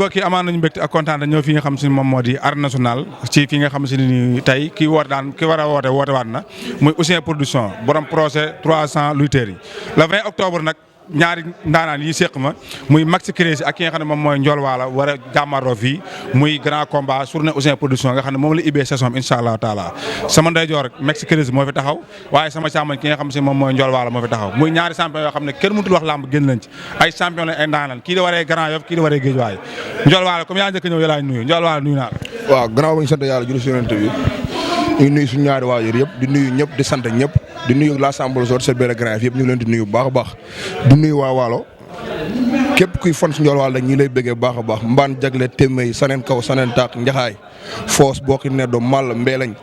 mbokk yi amaan nañu mbégte ak kontaan ñëw fi nga xam si moom moo di Arène Nationale ci fi nga xam si ni tey ki war a woote waat na muy Ouzin Production borom projet 300 lutteurs yi le 20 octobre nag ñaari ndaanaan yi séq ma muy Max Crési ak ki nga xam ne moom mooy Ndiol Wala war a jàmmaroo fii muy grand combat journée Ouzin Production nga xam ne moom la ubbee saison bi incha allahu taala sama ndeyjoor Max Crési moo fi taxaw waaye sama càmmoñ ki nga xam si moom mooy Ndiol Wala moo fi taxaw muy ñaari champion yoo xam ne kenn mënutul wax làmb génn nañ ci ay champion lañ ay ndaanaan kii da waree Grand Yoff kii da waree Guédiawaye Ndiol Wala comme yaa njëkk ñëw yàlla nuyu Ndiol Wala nuyu naa la. waaw gannaaw ba ñu sant yàlla julli si yonent bi ñu ngi nuyu suñu ñaari waajur yëpp di nuyu ñëpp di sant ñëpp di nuyu l'ensemble sort seen benn Grand Yoff yëpp ñu ngi leen di nuyu bu baax a baax di nuyu waa Waalo képp kuy fan si Ndiol Wala ñi lay bëggee bu baax a baax mbaan jagle téeméy saneen kaw saneen taak njaxaay foos bokki neddo màll mbeelañ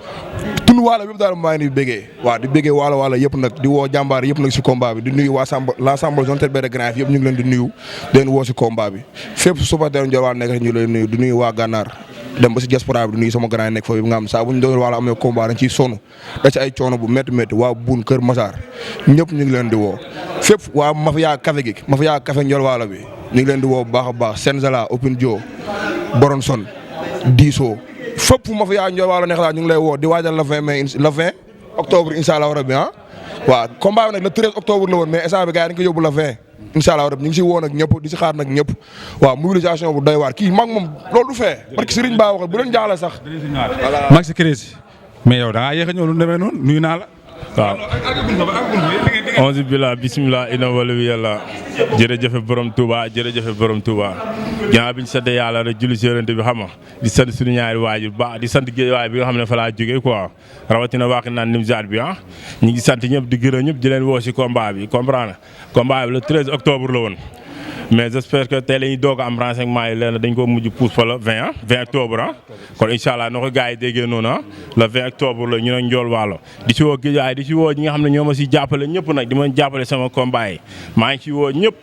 tund Waalo yëpp daal maa ngi bëggee waaw di bëggee Waalo yëpp nag di woo jàmbaar yëpp nag si combat bi di nuyu waa l'ensemble zone seen benn Grand Yoff yëpp ñu ngi leen di nuyu di leen woo si combat bi fépp supporter Ndiol Wala nekk ñu leen nuyu di nuyu waa Gànnaar dem ba si diaspora bi di nuyu sama grand nekk foofu nga xam saa bu ñu Ndiol Wala amee combat dañ ciy sonn da ci ay coono bu métti métti waa Boune Kër Massar ñëpp ñu ngi leen di woo fépp waa mafia café gi mafia café Ndiol Wala bi ñu ngi leen di woo bu baax a baax Senzala Open Dio Boronson Diso fépp mafia Ndiol Wala neex laa ñu ngi lay woo di waajal le 20 octobre incha allah rabbi waaw combat bi nag le 13 octobre la woon mais instant bi gars yi dañ ko yóbbu le 20 incha allah rabbi ñu ngi si woo nag ñëpp di si xaar nag ñëpp waaw mobilisation bu doy waar kii mag moom loolu du fee parce que Serigne Ba waxal bu leen jaaxle sax. Max Crési mais yow da ngaa yéex a ñëw lu demee noonu nuyu naa la. waaw onze billah bismillah ina wala wi yàlla jërëjëfe borom Touba jërëjëfe borom Touba ginnaaw bi ñu sant yàlla rek julli si yonent bi xam nga di sant suñu ñaari waajur baax di sant Guédiawaye bi nga xam ne fa laa jógee quoi rawatina waaxi naan Nimzaat bi ñu ngi sant ñëpp di gërëm ñëpp di leen woo si combat bi comprendre combat bi le 13 octobre la woon mais j'espère que tey la ñuy doog a am renseignement yi leen dañ ko mujj pousse fa la 20 octobre kon incha allah na ko gars yi déggee noonu le 20 octobre la ñu ne Ndiol Wala di si woo Guédiawaye di si woo ñi nga xam ne ñoo ma si jàppale ñëpp nag di ma jàppale sama combat yi maa ngi si woo ñëpp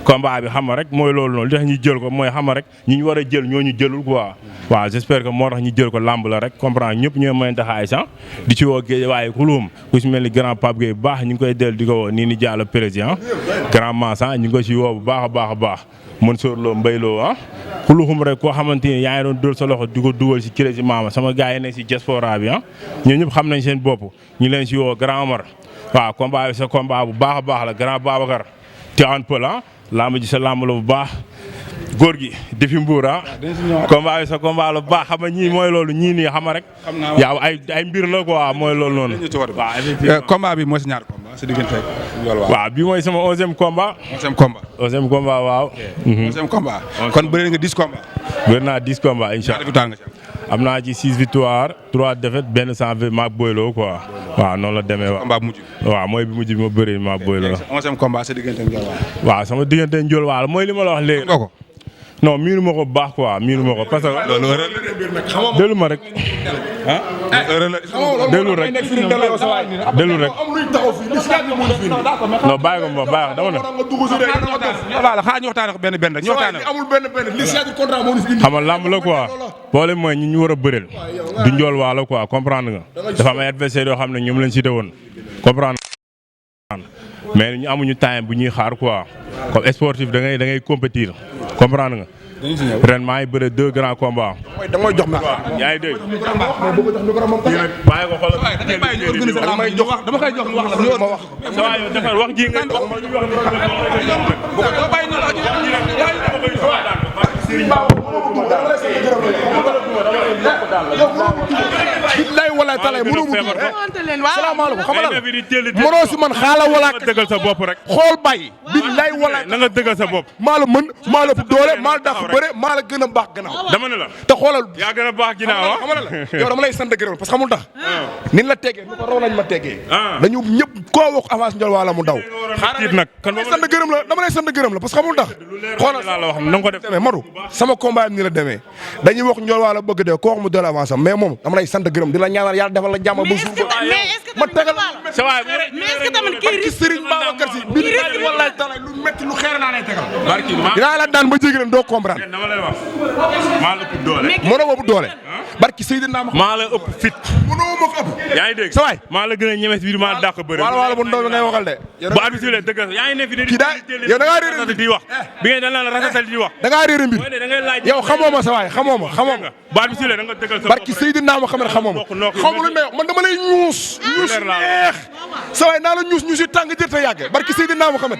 combat bi xam nga rek mooy loolu noonu li tax ñu jël ko mooy xam nga rek ñi ñu war a jël ñoo ñu jëlul quoi waaw j'espère que moo tax ñu jël ko lamb la rek comprendre ñëpp ñooy may taxaay sax di ci woo Guédiawaye xulum ku si mel ni grand Pape Gueye bu baax ñu ngi koy dellu di ko woo nii ni Diallo président grand Massa ñu ngi ko si woo bu baax a baax a baax Mansour Lo Mbaye Lo xuluxum rek koo xamante ni yaa ngi doon dóor sa loxo di ko dugal si Crési Mama sama gars yi nekk si diaspora bi ñoom ñëpp xam nañ seen bopp ñu leen si woo grand Omar waaw combat bi sa combat bu baax a baax la grand Babacar Tivaouane Peulh lamb ji sa lamb la bu baax góor gi defi mbuur combat bi sa combat la bu baax xam nga ñii mooy loolu ñii nii xam nga rek yaa ay mbir la quoi mooy loolu noonu waaw effectivement combat bi mooy sa ñaar combat sa diggante Ndiol Wala waaw bi mooy sama 11e combat 11e combat waaw 11e combat kon bëri nga 10 combat bëri naa 10 combat incha allah am naa ci 6 victoires 3 défaites benn sans maag boyloo quoi waaw noonu la demee waaw combat bu mujj waaw mooy bi mujj bi ma bëri maag boyloo 11e combat sa diggante Ndiol Wala waaw sama diggante Ndiol Wala mooy li ma la wax léegi non miinu ma ko bu baax quoi miinu ma ko parce que loolu delu ma rek delu rek non bàyyi ko ma bàyyi dama ne voilà xaa ñu waxtaane ko benn rek ñu waxtaane amul benn li signature contrat moo ñu xam nga lamb la quoi problème mooy ñi ñu war a bëreel du Ndiol Wala quoi comprendre nga dafa am ay adversaires yoo xam ne ñoom lañ cité woon comprendre mais ñu amuñu temps bu ñuy xaar quoi comme sportif da ngay compétir comprendre nga ren maa ngi bëre 2 grands combats. da ngay jox ma yaa ngi dégg. bàyyi ko xoolal dama koy jox mu wax la ma wax. sa waay yow defal wax ji nga wax ma ñu billaay walaay talaay mënoo mu salaamaaleykum xam nga mënoo si man xaala wala dëggal sa bopp rek xool bàyyi billaay walaay na nga dëggal sa bopp maa la mën maa la ëpp doole maa la dàq bëre maa la gën a baax gannaaw dama ne la te xoolal yaa gën a baax ginnaaw xam nga la yow dama lay sant gërëm parce que xamul tax nin la teggee nu ko raw lañ ma teggee dañu ñëpp koo wax avance Ndiol Wala mu daw xaaral nag kan sant gërëm la dama lay sant gërëm la parce que xamul tax xoolal la wax na nga ko def demee Madou sama combat ni la demee dañuy wax Ndiol Wala bëgg de ko wax mu doole avance am mais moom dama lay sant gërëm di la ñaanal yàlla defal la jàmm ba suuf ma tegal sa waay mais est-ce que tamit kii risque Serigne Babacar Sy bi wallahi taala lu metti lu xeer naa lay tegal dinaa la daan ba jéggi leen doo comprendre dama lay wax maa la ëpp doole mënoo boobu doole barki Seydina Muhammad maa la ëpp fit. mënoo ma ko ëpp. yaa ngi dégg sa waay maa la gën a ñeme si biir maa dàq bëri. waalo bu ndaw bi ngay waxal de. bu arbitre bi dëgg yaa ngi ne fi kii daa yow da ngaa réer mbir di wax. bi ngeen dañ la rafetal di wax. da ngaa réer mbir yow xamoo ma sa waay xamoo ma. bu arbitre bi da nga dëggal sa barki Seydina Muhammad xamoo ma xamu lu may wax man dama lay ñuus neex sa waay naa la ñuus yu tàng jër te yàgg barki Seydina Muhammad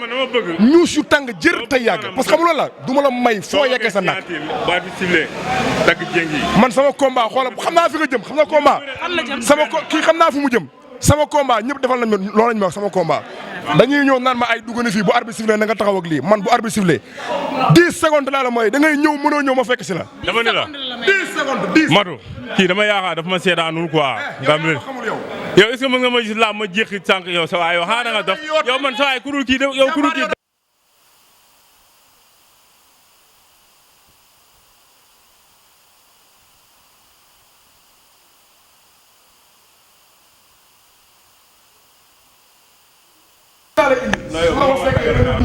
ñuus yu tàng jër te yàgg parce que xamul la du ma la may foo yeggee sa nag man sama combat xoola xam naa fi nga jëm xam nga combat sama kii xam naa fu mu jëm sama combat ñëpp defal nañ ma loolu lañ ma wax sama combat dañuy ñëw naan ma ay dugg na fii bu arbitre sifflé na nga taxaw ak lii man bu arbitre sifflé 10 secondes laa la mooy da ngay ñëw mënoo ñëw ma fekk si la. dama ne la 10 secondes 10. Matu kii dama yaakaar daf ma seetaanul quoi. nga xam ne yow est-ce que mën nga ma gis laa ma jékki sànq yow sa waay yow xaaral nga dof yow man sa waay kurul kii yow kurul kii.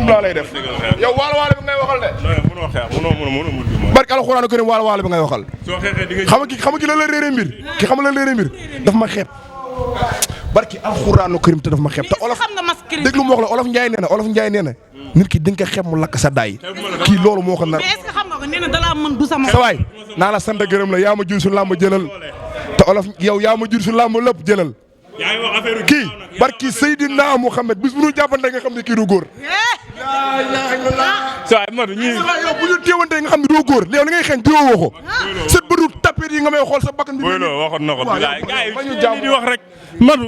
laa lay def yow waalo bi ngay waxal de. mënoo xeex mënoo barke alxuraan ko ne waalo bi ngay waxal. soo xeexee di nga xam nga ki la réeré mbir ki xam la réeré mbir daf ma xeeb barki alxuraanu karim te daf ma xeeb te olof déglu ma wax la olof Njaay nee na nit ki di nga ko xeeb mu lakk sa daay kii loolu moo ko nar. mais est-ce que xam nga ko nee na dalaa mën du sama. sa waay naa la sant gërëm la yaa ma jur su làmb jëlal te olof yow yaa ma jur su làmb lépp jëlal kii barki Seydina Muhammad bis bu ñu jàppante nga xam ne kii du góor. saa yi Matu ñii yow bu ñu téewante nga xam ne doo góor léegi li ngay xeeñ diwoo ko sa bëru tapet yi nga may xool sa bakkan bi. booy loo waxoon na ko bilaay gars ba ñu yi jàmm di wax rek Matu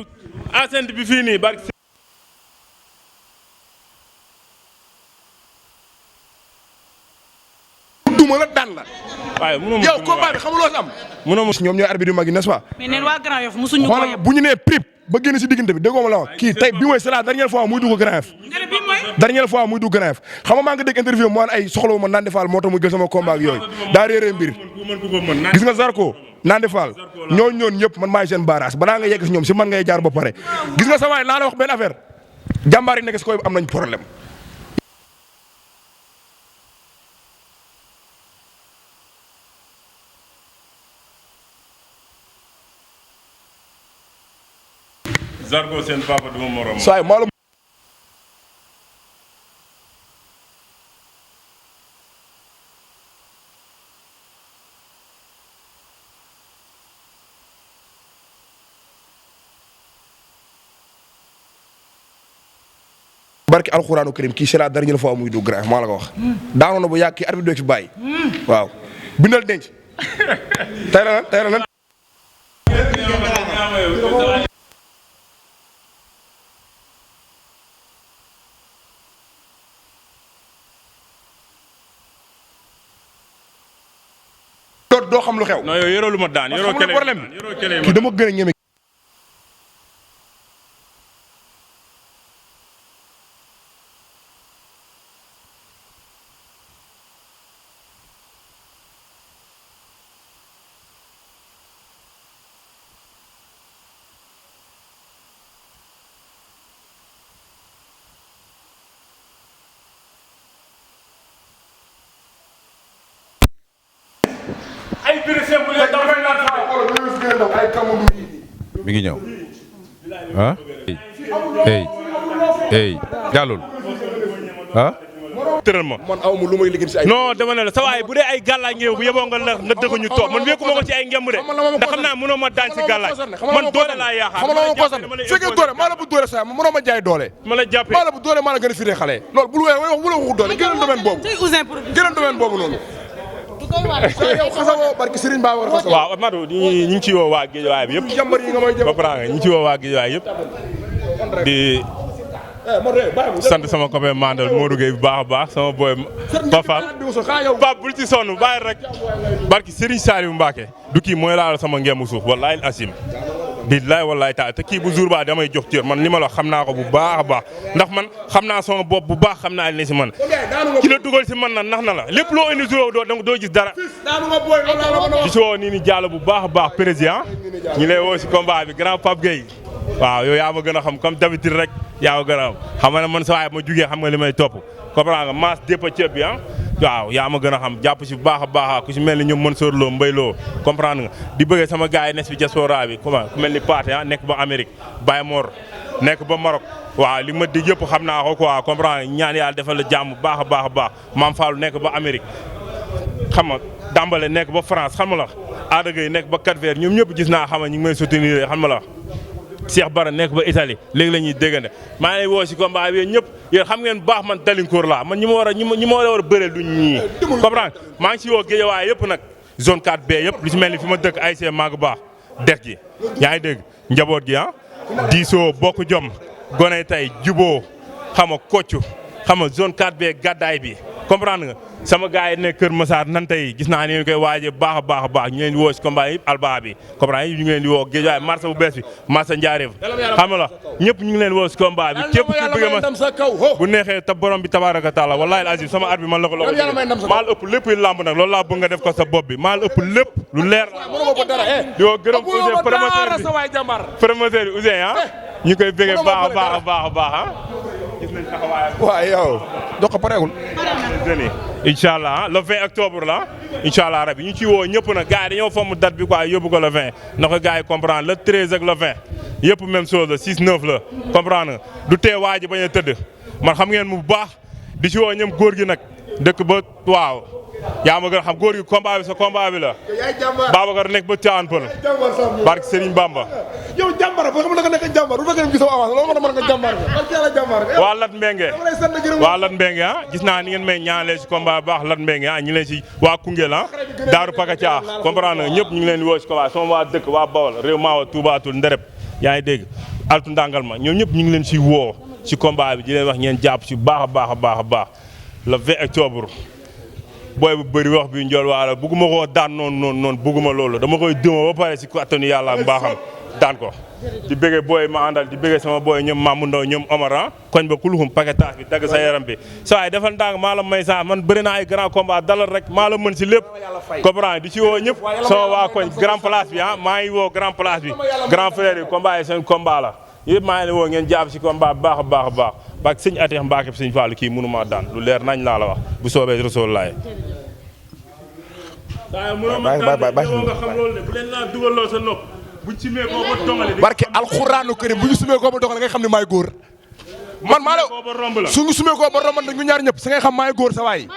enceinte bi fii nii barki duma la daan la. waaye mënoo ma yow combat bi xamuloo si am. mënoo ma ñoom ñooy arbitre yu mag yi n'est-ce pas. mais neen waa Grand Yoff musuñu ko xoolal yeb. bu ñu nee prip ba génn si diggante bi déggoo ma la wax kii tey bi mooy c'est la dernière fois muy dugg Grand Yoff. nga ne bii mooy. dernière fois muy dugg Grand Yoff xam nga maa ngi dégg interview mu naan ay soxlawu ma Nandi Fall moo tax mu jël sama combat ak yooyu daa réeree mbir. gis nga Zarko Nandi Fall ñooñu ñëpp man maay seen barrage balaa nga yegg si ñoom si man ngay jaar ba pare gis nga sa waay laa la wax benn affaire jàmbaar yi nekk si koy am nañ problème. Zarko seen papa duma morom. saa yi maa la barki alxuraanu karim kii c'est la dernière fois muy dugg Grand Yoff maa la ko wax. daanoon na bu yàgg kii arbitre bi ci bàyyi. waaw bindal denc. tey la lan. doo xam lu xew. non yow yoroo lu ma daan yoroo kele problème kii dama gën a ñeme. mi ngi ñëw ah. hey jàllul ah. tëral ma man aw ma lu may liggéey si ay. non dama ne la sa waay bu dee ay gàllaaj ngeew bu yeboo nga dëgg ñu toog man wékku ma ko ci ay ngemb de ndax xam naa mënoo ma daan ci gàllaaj man doole laa yaakaar xam nga ma ko sant fekkee doole maa la bu doole sa mënoo ma jaay doole ma la jàppee maa la bu doole maa la gën a firee xale loolu bul wax waxu doole gënal domaine boobu tey Ouzin production. gënal domaine boobu noonu yow xasawoo barki Serigne Ba war a xasawoo waaw Matu ñu ngi ci woo waa Guédiawaye bi yëpp jàmbar yi nga may jëm ba pare ñu ngi ci woo waa Guédiawaye yëpp di sant sama copain Mandal Modou Gueye bu baax a baax sama boy Pafal Pape bul ci sonn bàyyi rek barki Serigne Saliou Mbacké du kii mooy laal sama ngemu suuf wallahi asim billahi wallahi taala te kii bu jour ba damay jox cër man li ma la xam naa ko bu baax a baax ndax man xam naa sama bopp bu baax xam naa li ne si man ki la dugal si man na nax na la lépp loo indi jour doo gis dara di si woo nii ni jàll bu baax a baax président ñi lay woo si combat bi grand Pape Gueye waaw yow yaa ma gën a xam comme d'habitude rek yaa ma gën a xam nga ne man sa waay ma jugee xam nga li may topp comprendre nga maas dépp ceeb bi waaw yaa ma gën a xam jàpp si bu baax a baax ku si mel ni ñoom Mansour Lo Mbaye Lo comprendre nga di bëggee sama gars yi nes bi diaspora bi ku mel ni Pathé nekk ba Amérique Baye Mor nekk ba Maroc waaw li ma dig yëpp xam naa ko quoi comprendre ñaan yàlla defal la jàmm baax a baax Mame Fallou nekk ba Amérique xam nga Dambale nekk ba France xam nga la Ada Gueye nekk ba Cap-Vert ñoom ñëpp gis naa xam nga ñu ngi may soutenir xam nga la Cheikh Bara nekk ba Italie léegi la ñuy déggante maa ngi lay woo si combat bi ñëpp yéen xam ngeen baax man dalinkoor laa man ñi ma war a bëreel duñ ñii comprendre maa ngi si woo Guédiawaye yëpp nag zone 4B yëpp lu si mel ni fi ma dëkk ASC Magu Baax dex gi yaa ngi dégg njaboot gi diisoo bokk jom goney tey juboo xam nga kocc xam nga zone 4B gàddaay bi comprendre nga sama gars yi nekk Kër Massar nan tey gis naa ni ñu koy waajee baax a ñu leen di woo si combat yi alba bi comprendre ñu ngi leen di woo Guédiawaye marché bu bees bi marché Ndiarève xam nga la ñëpp ñu ngi leen woo si combat bi képp ku bëgg ma bu neexee ta borom bi tabaraka taala wallahi azim sama at bi man la ko maa la ëpp lépp yu lamb nag loolu laa bëgg nga def ko sa bopp bi maa la ëpp lépp lu leer di woo gërëm promoteur bi Ousseyn ñu koy bëggee baax a baax gis nañ taxawaayam waaw yow dox ko pareegul incha allah le 20 octobre la incha allah rabi ñu ci woo ñëpp nag gars yi dañoo fomm date bi quoi yóbbu ko le 20 na ko gars yi comprendre le 13 ak le 20 yëpp même chose la 6 9 la comprendre nga du tee waa ji bañ a tëdd man xam ngeen mu bu baax di ci woo ñoom góor gi nag dëkk ba waaw yaa ma gën a xam góor gi combat bi sa combat bi la Babacar nekk ba Tivaouane Peulh barke Serigne Bamba yow jàmbar ba xam nga nekk jàmbar bu fekkee gisoo avance loolu moo tax mën nga jàmbar waa Lat Mbengue gis naa ni ngeen may ñaanalee si combat baax Lat Mbengue ñi leen si waa Koungheul Daaru Pakatia comprendre nga ñëpp ñu ngi leen di woo si combat sama waa dëkk waa Bawol réew Maawa Toubatul Ndereb yaa ngi dégg altu ndàngal ma ñoom ñëpp ñu ngi leen si woo si combat bi di leen wax ngeen jàpp si baax a baax le 20 octobre booy bu bëri wax bi njool waala bugguma koo daan noonu bugguma loolu dama koy duma ba pare si kattanu yàlla ak mbaaxam daan ko di bëggee booy ma àndal di bëggee sama booy ñoom Mamou Ndaw ñoom Omar koñ ba kuluxum paquetage bi dagg sa yaram bi sa waay defal ndànk maa la may sa man bëri naa ay grand combat dalal rek maa la mën si lépp comprendre di ci woo ñëpp sama waa koñ grand place bi maa ngi woo grand place bi grand frère yi combat yi seen combat la yëpp maa ngi leen woo ngeen jàpp si combat baax a baax bak sëñ Atex Mbacke sëñ Fallou kii mënuma daan lu leer nañ laa la wax bu soobee Rasulullah barke alxuraanu karim bu ñu sumee koo ba doxale ngay xam ne maay góor man maa la su ñu sumee koo ba romb ñu ñaar ñëpp sa ngay xam maay góor sa waay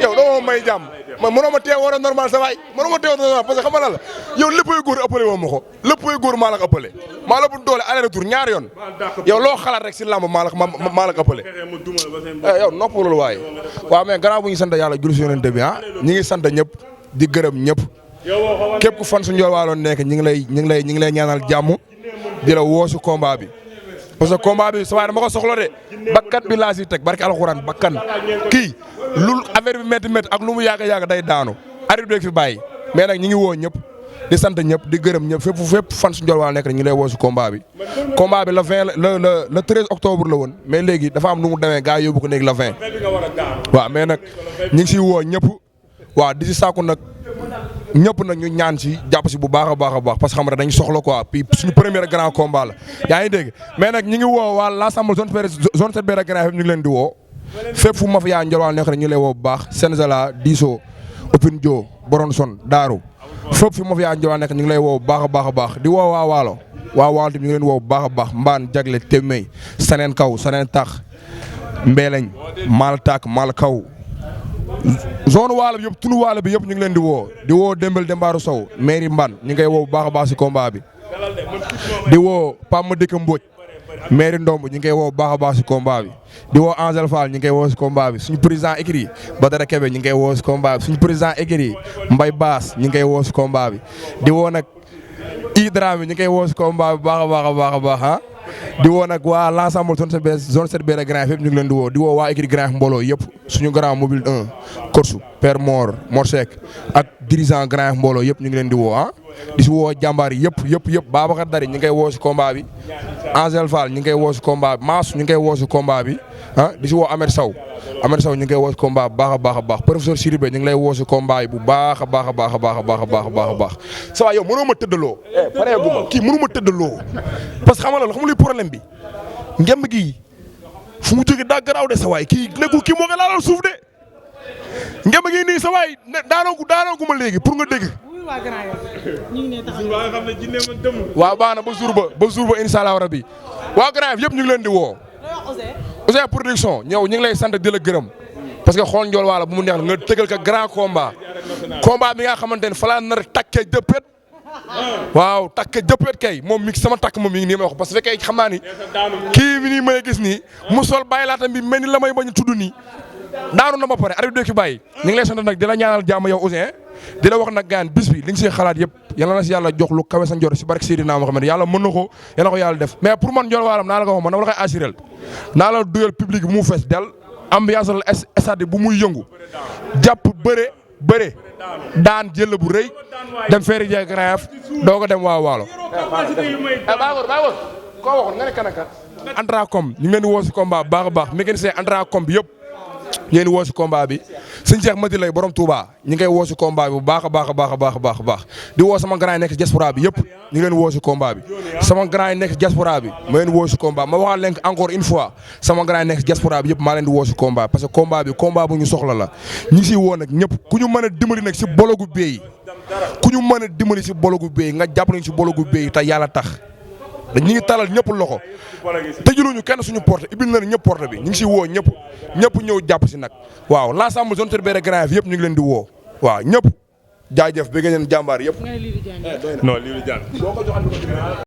yow doo may jàmm man mënoo ma tee woote normal sa waay mënoo ma tee woote normal parce que xam nga la yow léppay góor ëppale woo ma ko léppay góor maa la ko ëppale maa la bu doole aller retour ñaari yoon yow loo xalaat rek si lamb maa la ko ëppale yow nopp loolu waaye waaw mais gannaaw bu ñu sant yàlla julli si yonent bi ñi ngi sant ñëpp di gërëm ñëpp képp ku fan su Ndiol Walo nekk ñi ngi lay ñaanal jàmm di la woo si combat bi parce que combat bi sa waay dama ko soxla de bakkan bi laa si teg barke alxuraan bakkan kii lu affaire bi métti ak lu mu yàgg day daanu arbitre bi fi bàyyi mais nag ñi ngi woo ñëpp di sant ñëpp di gërëm ñëpp fépp fan su Ndiol Walo nekk ñu ngi lay woo si combat bi le 20 le 13 octobre la woon mais léegi dafa am nu mu demee gars yóbbu ko léegi le 20 waaw mais nag ñi ngi siy woo ñëpp waaw di si sàkku nag ñëpp nag ñu ñaan si jàpp si bu baax a baax parce que xam nga dañu soxla quoi puis suñu premier grand combat la yaa ngi dégg mais nag ñi ngi woo waa l'ensemble zone 7B rek grand ñu ngi leen di woo fépp fu ma fi yaa Ndiol Walo nekk rek ñu ngi lay woo bu baax Senzala Diso Opine Dio Boronson Daaru fépp fu ma fi yaa Ndiol Walo nekk ñu ngi lay woo bu baax a baax di woo waa Waalo tamit ñu ngi leen woo bu baax a baax Mbaan Jagle Témey Saneen Kaw Saneen Tax Mbeleñ Mal Tak Mal Kaw zone Waalo bi yëpp tunu Waalo bi yëpp ñu ngi leen di woo Dembel Dembaaru Sow mairie Mban ñu ngay woo bu baax a baax si combat bi di woo Pam Dëkk Mbodj mairie Ndomb ñu ngay woo bu baax a baax si combat bi di woo Angel Fall ñu ngay woo si combat bi suñu président écrit Badara Kebe ñu ngay woo si combat bi suñu président écrit Mbay Baas ñu ngay woo si combat bi di woo nag Idra bi ñu ngay woo si combat bi baax a baax di woo nag waa l'ensemble zone 7B rek grand fépp ñu ngi leen di woo waa écrit grand mbooloo yëpp suñu grand mobile 1 Korsu Père Mor Seck ak dirigeant grand mbooloo yëpp ñu ngi leen di woo di si woo jàmbaar yi yëpp Babacar Dari ñu ngay woo si combat bi Angel Fall ñu ngay woo si combat bi Maas ñu ngay woo si combat bi di si woo Amer Sow ñu ngay woo si combat bi baax a baax professeur Siribé ñu ngi lay woo si combat yi bu baax a baax sa waay yow mënoo ma tëddaloo pareegu ma kii mënu ma tëddaloo parce que xam nga luy problème bi ngemb gi fu mu jógee daa garaaw de sa waay kii nekkul kii moo koy laalal suuf de ngeen ma ngi nii sa waay ne daanoo gu ma léegi pour nga dégg. waaw baax na ba jour ba incha allah rabi waa Grand Yoff yëpp ñu ngi leen di woo. Ouzin production ñëw ñu ngi lay sant di la gërëm parce que xool njool waala bu mu neex nga tëgal ko grand combat bi nga xamante ne fa laa nar a takkee jëppet waaw takkee jëppet kay moom mi sama takk moom mi ngi nii may wax parce que fekkee xam naa ni kii mi nii may gis nii mu sol bàyyi laatam bi mel ni la may bañ a tudd nii daanu na ma pare arbitre ki bàyyi ñu ngi lay sant nag di la ñaanal jàmm yow Ouzin di la wax nag gaan bis bi li nga siy xalaat yëpp yal na si yàlla jox lu kawe sa njor si barke Seydina Muhammad yàlla mën na ko yàlla ko yàlla def mais pour man njool waalam naa la ko wax man dama la koy assuré naa la duyal public bu mu fees del ambiance la stade bu muy yëngu jàpp bëre daan jël bu rëy dem feeri jeex Grand Yoff doo ko dem waa Waalo. baagoor koo waxoon nga ne kan ak kan. Antracom ñu ngi leen di woo si combat bu baax a baax mécanicien Antracom bi yëpp ñu ngi woo si combat bi sëñ Cheikh Mati lay borom Touba ñu ngi koy woo si combat bi bu baax a baax di woo sama grand yi nekk si diaspora bi yëpp ñu ngi leen woo si combat bi sama grand yi nekk si diaspora bi ma leen woo si combat ma waxaat leen encore une fois sama grand yi nekk si diaspora bi yëpp maa leen di woo si combat parce que combat bi combat bu ñu soxla la ñi si woo nag ñëpp ku ñu mën a dimbali nag si bologu béy ku ñu mën a dimbali si bologu béy nga jàpp nañ si bologu béy te yàlla tax ñu ngi talal ñëpp loxo tëjuluñu kenn suñu porte ibil na ñëpp porte bi ñu ngi si woo ñëpp ñëw jàpp si nag waaw l'ensemble zone Diourbel Grand Yoff yëpp ñu ngi leen di woo waaw ñëpp jaajëf bëgg ngeen jàmbaar yëpp. non lii du jàll.